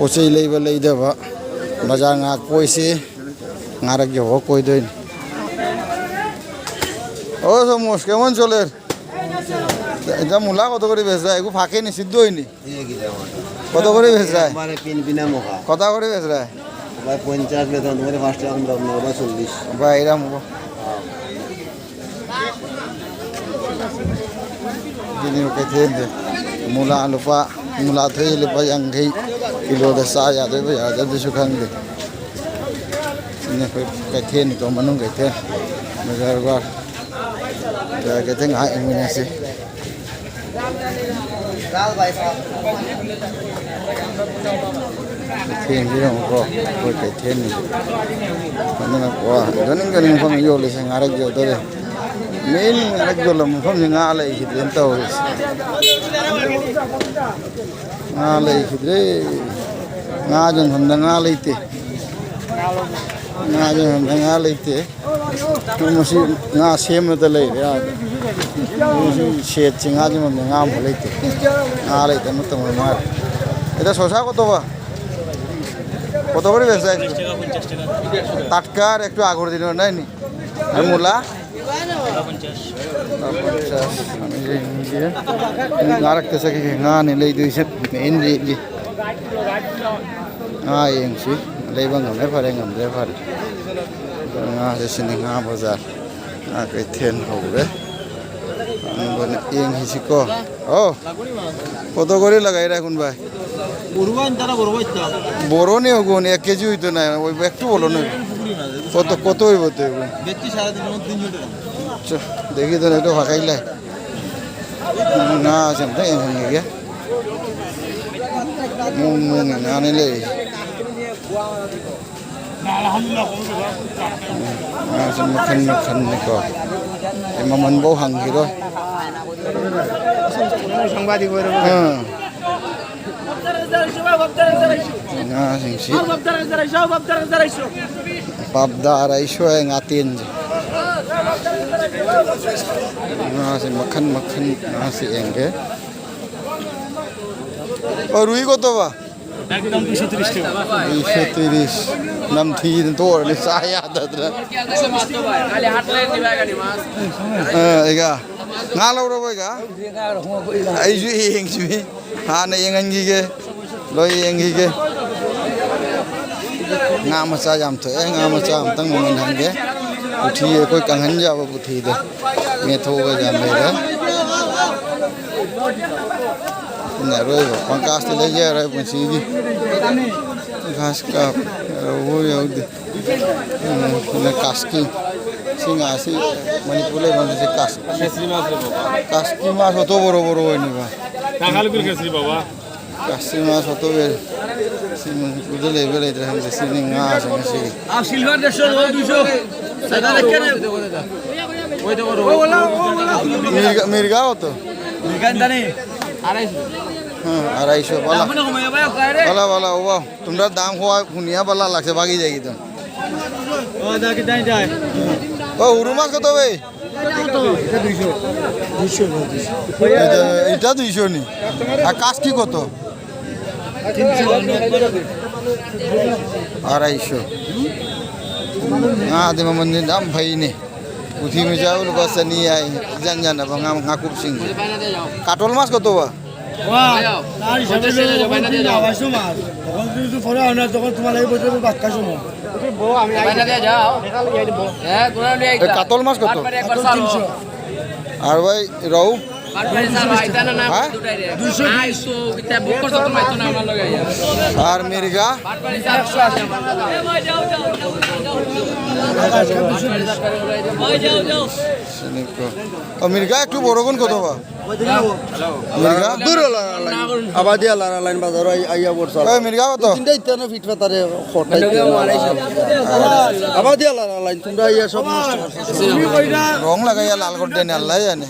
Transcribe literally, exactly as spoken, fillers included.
ꯄꯣꯠ ꯆꯩ ꯂꯩꯕ ꯂꯩꯗꯕ, ꯕꯖꯥꯔ ꯉꯥꯏꯍꯥꯛ ꯀꯣꯏꯁꯤ, ꯉꯥꯔꯛ ꯌꯧꯔ ꯀꯣꯏꯗꯣꯏꯅꯤ꯫ ও সমুজ, কেমন চলের? এটা মূলা কত করে বেচরা? এগু ফাঁকে নি, সিদ্ধ হয়নি। কত করে বেচরা? একবারে পিন পিনা মোখা। কত করে বেচরা? ভাই পঞ্চাশ বেতন, তোমার পাঁচ টাকা কম দাম, নয় বা চল্লিশ। ভাই, এরম হবো। Gini, okay, tende. Mula lupa, mula thui lupa yang gai. Kilo da saya da ya da su kan de. Ini kai kai ten to manung kai ten. Magar ba. Ya kai ten ai ini si. Thing di ko ko kai ten ni. Mana ko doning doning phong yo le sing ara yo do le. Main ꯔꯛ ꯌꯣꯜꯂꯝꯕ ꯃꯐꯝꯁꯦ ꯉꯥ ꯂꯩꯈꯤꯗ꯭ꯔꯦꯅ ꯇꯧꯔꯤꯁꯦ꯫ ꯉꯥ ꯂꯩꯈꯤꯗ꯭ꯔꯦ꯫ ꯉꯥ ꯌꯣꯟꯐꯝꯗ ꯉꯥ ꯂꯩꯇꯦ꯫ ꯉꯥ ꯌꯣꯟꯐꯝꯗ ꯉꯥ ꯂꯩꯇꯦ꯫ ꯃꯁꯤ ꯉꯥ ꯁꯦꯝꯕꯗ ꯂꯩꯔꯦ ꯑꯥꯗ꯫ ꯃꯁꯤ শেড ꯁꯤ ꯉꯥ ꯌꯣꯟꯐꯝꯗ ꯉꯥ ꯑꯃꯐꯥꯎ ꯂꯩꯇꯦ꯫ ꯉꯥ ꯂꯩꯇꯕ ꯃꯇꯝ ꯑꯣꯏꯔ ꯃꯥꯜꯂꯦ꯫ এটা শসা কত বা? কত করে বেচা? টাটকা আর একটু আগর দিন নাই নি? আর মূলা? ꯂꯨꯄꯥ ꯄꯟꯆꯥꯁ꯫ ꯂꯨꯄꯥ ꯄꯟꯆꯥꯁ꯫ ꯉꯥꯔꯛꯇ ꯆꯠꯈꯤꯒꯦ꯫ ꯉꯥꯅꯤ ꯂꯩꯗꯣꯏꯁꯦ꯫ ꯃꯦꯟ ꯔꯦꯠꯂꯤ꯫ ꯉꯥ ꯌꯦꯡꯁꯤ꯫ ꯂꯩꯕ ꯉꯝꯃꯦ ꯐꯔꯦ, ꯉꯝꯗ꯭ꯔꯦ ꯐꯔꯦ꯫ ꯉꯥꯁꯦ ꯁꯤꯅꯤ ꯉꯥ ꯕꯖꯥꯔ꯫ ꯉꯥ ꯀꯩꯊꯦꯜ ꯍꯧꯔꯦ꯫ ꯑꯗꯨꯒꯅꯦ ꯌꯦꯡꯁꯤꯀꯣ꯫ ও, কত করে লাগাই রাখুন ভাই? বড় ভাই, তারা বড় ভাই তো। বড় নেই ওগুন, এক কেজি হইতো না, ওই একটু বলো না। কত, কত হইব তো এগুন? ব্যক্তি সাড়ে তিন, তিনশো টাকা। আচ্ছা, দেখি তো একটু ফাঁকাইলাই। না, আছে, আমি তো এখানে গিয়ে। মুং, মুং, এখানে নেই। ꯉꯥꯁꯦ ꯃꯈꯟ ꯃꯈꯟꯅꯤꯀꯣ꯫ ꯑꯩ ꯃꯃꯜꯐꯥꯎ ꯍꯪꯈꯤꯔꯣꯏ꯫ ꯑꯥ꯫ ꯉꯥꯁꯤꯡꯁꯤ꯫ ꯄꯥꯞꯗꯥꯔ ꯑꯩꯁꯨ ꯉꯥꯇꯦꯟꯁꯦ꯫ ꯉꯥꯁꯦ ꯃꯈꯟ ꯃꯈꯟ ꯉꯥꯁꯦ ꯌꯦꯡꯒꯦ꯫ ꯑꯣ, ꯔꯨꯏ ꯀꯣꯠꯇꯣꯕ? ꯑꯦꯛꯗꯝ ꯇꯨ ꯁꯣ ꯇꯤꯔꯤꯁ ꯇꯤꯔꯤꯁ꯫ ꯅꯝꯊꯤꯗꯅ ꯇꯣꯛꯑꯔꯅꯤ, ꯆꯥ ꯌꯥꯗꯗꯅ꯫ ꯑ, ꯑꯩꯒ ꯉꯥ ꯂꯧꯔꯕ ꯑꯩꯒ? ꯑꯩꯁꯨ ꯌꯦꯡꯁꯤꯃꯤ꯫ ꯍꯥꯟꯅ ꯌꯦꯡꯍꯟꯈꯤꯒꯦ꯫ ꯂꯣꯏ ꯌꯦꯡꯈꯤꯒꯦ꯫ ꯉꯥ ꯃꯆꯥ ꯌꯥꯝ ꯊꯣꯛꯑꯦ꯫ ꯉꯥ ꯃꯆꯥ ꯑꯝꯇꯪ ꯃꯃꯜ ꯍꯪꯒꯦ꯫ ꯄꯨꯊꯤ ꯑꯩꯈꯣꯏ ꯀꯪꯍꯟ ꯌꯥꯕ ꯄꯨꯊꯤꯗꯣ꯫ ꯃꯦꯠꯊꯣꯛꯑꯒ ꯌꯥꯝ ꯂꯩꯔꯦ꯫ ꯑꯩꯅ ꯑꯔꯣꯏꯕ ꯄꯪꯀꯥꯁꯇꯤ ꯂꯩꯖꯔꯣꯏ ꯄꯨꯟꯁꯤꯒꯤ꯫ ꯒ꯭ꯔꯥꯁ ꯀꯥꯞ ꯌꯥꯎꯕ ꯌꯥꯎꯗꯦ꯫ ꯎꯝ, ꯁꯤꯅ ꯀꯥꯁꯀꯤ꯫ ꯁꯤ ꯉꯥꯁꯤ ꯃꯅꯤꯄꯨꯔ ꯂꯩꯐꯝꯁꯦ ꯀꯥꯁꯀꯤ꯫ ꯀꯥꯁꯀꯤ ꯃꯥꯁꯨ ꯑꯇꯣꯞꯄ ꯕꯣꯔꯣ ꯕꯣꯔꯣ ꯑꯣꯏꯅꯤꯕ꯫ ꯀꯥꯁꯀꯤ ꯃꯥꯁꯨ ꯑꯇꯣꯞꯄ꯫ ꯁꯤ ꯃꯅꯤꯄꯨꯔꯗ ꯂꯩꯕ꯭ꯔꯥ ꯂꯩꯇ꯭ꯔꯥ ꯈꯪꯗꯦ꯫ ꯁꯤꯅꯤ ꯉꯥꯁꯦ ꯉꯁꯤꯒꯤ꯫ মির্গা, মির্গা কত? হ্যাঁ, আড়াইশো। বালা। বালা, বালা, ও বাবা। তোমরা দাম হওয়া শুনিয়া বালা লাগছে, ভাগি যাই তো। ও, দেখি, যাই, যাই। ও, হুরু মাছ কত বে? এটা দুইশো। দুইশো, দুইশো। এটা, এটা দুইশো নি। আর কাসকি কত? তিনশো। আড়াইশো। ꯉꯥꯗꯤ ꯃꯃꯜꯗꯤ ꯌꯥꯝ ꯐꯩꯅꯦ꯫ ꯄꯨꯊꯤ ꯃꯆꯥ ꯂꯨꯄꯥ ꯆꯅꯤ ꯍꯥꯏ꯫ ꯏꯟꯖꯥꯡ ꯌꯥꯅꯕ ꯉꯥ, ꯉꯥꯀꯨꯞꯁꯤꯡꯁꯦ꯫ ꯀꯥꯇꯣꯜ ꯃꯥꯁ ꯀꯣꯠꯇꯣꯕ? ꯉꯥ ꯍꯤꯁꯥꯕ ꯂꯩ, ꯉꯥ ꯍꯤꯁꯥꯕ ꯃꯥꯁ꯫ তখন তুমি তো পরে আনো না, তখন তোমার এই বছর বাক্কা সময়। এ, কাতল মাছ কত? তিনশো। আর ভাই, রৌ? হ্যাঁ? আর মির্গা? ও, মির্গা একটু বড় গুণ কত বা? মির্গা? দূর হলো, আবাদি আল্লাহর লাইন বাজার, আই-, আইয়া পড়ছে। ওই মির্গা কত? তিনটা ইত্যাদি ফিট ফাতারে খটাই। আবাদি আল্লাহর লাইন, তোমরা আইয়া সব নষ্ট করছো। রং লাগাইয়া লাল করে দেন, আল্লাহ জানে।